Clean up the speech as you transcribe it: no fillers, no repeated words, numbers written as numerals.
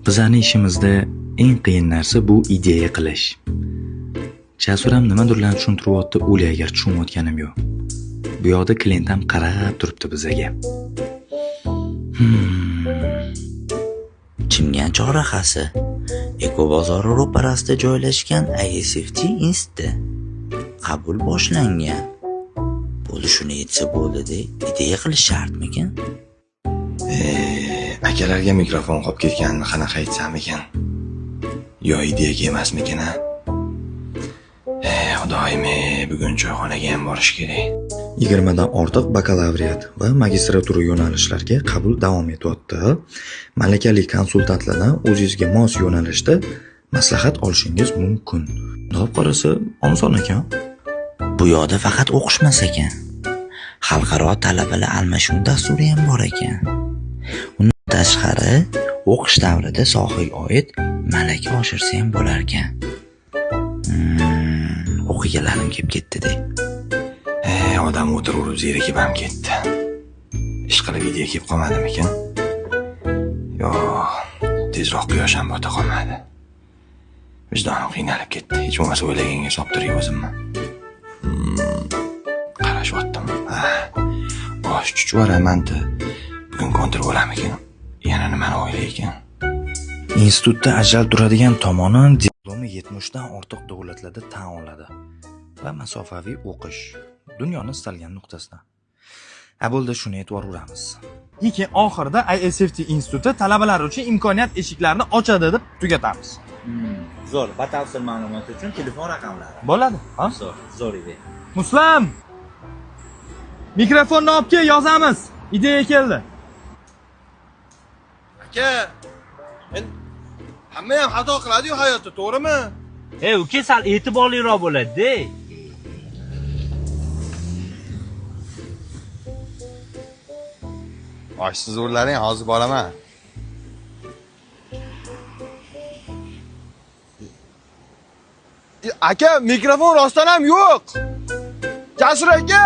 Bizani ishimizda eng qiyin narsa bu ideya qilish. Jasur ham nimadirlarni tushuntiryapti, o'li agar tushunayotganim yo'q. Bu yoqda klient ham qarab turibdi bizaga. Chimgan chorrahasi, Eko bozori ro'parasida joylashgan ISFT instituti. Qabul boshlangan. Bo'ldi, shuni yetsa bo'ldi-da, ideya qilish shartmikan? Akalarga mikrofon qolib ketganini qanaqa aytsam ekan? Yo ideya kelmasmikan a? Xudoyim, bugun choyxonaga ham borish kerak. 20 dan ortiq bakalavriat va magistratura yo'nalishlariga qabul davom etyapti. Malakali konsultantlardan o'zingizga mos yo'nalishda maslahat olishingiz mumkin. Bundoq qarasa, oson ekan. Bu yoqda faqat o'qishmas ekan. Xalqaro talabalar almashuv dasturi ham bor ekan. Undan tashqari, o'qish davrida sohaga oid malaka oshirsa ham bo'lar ekan. O'qiganlarim kelib ketdi-da. Odam o'tiraverib zerikib ham ketdi. Ish qilib ideya kelib qolmadimikan? Yo'q, tezroq quyosh ham bota qolmadi. Vijdonim qiynalib ketdi. Hech bo'lmasa o'ylaganga solib turay o'zimni. Qarashyaptim. Bosh chuchvaraman-da. Bugun kontr bo'larmikan? Yana nimani o'ylar ekan? Institutda ajralib turadigan tomoni diplomi 70 dan ortiq davlatlarda tan oladi va masofaviy o'qish dunyoni istalgan nuqtasida. Ha bo'ldi, shuni e'tibor uramiz. Keyin oxirida ISFT instituti talabalar uchun imkoniyat eshiklarini ochadi deb tugatamiz. Zo'r, batafsil ma'lumot uchun telefon raqamlari. Bo'ladi, ha? Zo'r, zo'r ideya. Muslim! Mikrofonni olib kel, yozamiz. Ideya keldi. Aka, hamma ham xato qiladi-yu hayotda, to'g'rimi? Uka, sal e'tiborliroq bo'ladi-da. Oshsiz o'rlaring, hozir boraman. Aka, mikrofon rostdan ham yo'q. Jasur aka!